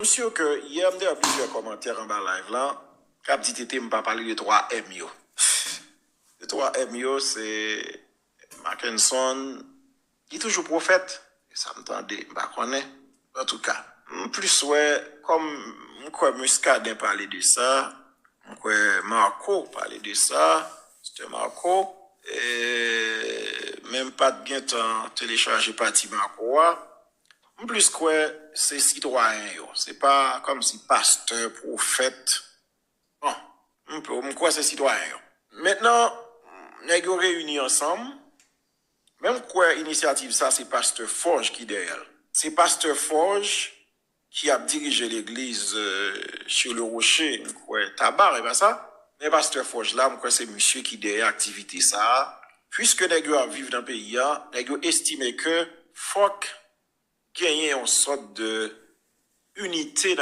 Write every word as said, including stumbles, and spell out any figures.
M si ke yè m te wè plizyè kòmantè anba live lan k ap di T T m pa pale de twa M yo. De twa M yo, se Mackenson, li toujou pwofèt. E sa m tande, m pa konnen. Antouka, m plis wè, kòm m kwè Muscadin pale de sa, m kwè Marco pale de sa, Mister Marco, e, men m pa t gentan telechaje pati Marco a. M plis kwè se sitwayen yo. Se pa kòmsi pastè, pwofèt. Bon, m, m kwè se sitwayen yo. Mentnan, nèg yo reyini ansanm, men m kwè inisyativ sa se pastè Forge ki dèyè l. Se pastè Forge ki ap dirije legliz, euh, Sur le Rocher, m kwè Tabar, e pa sa? Men pastè Forge la, m kwè se misye ki dèyè aktivite sa a. Piske nèg yo ap viv nan peyi a, nèg yo estime ke fòk genyen yon sòt de inite nan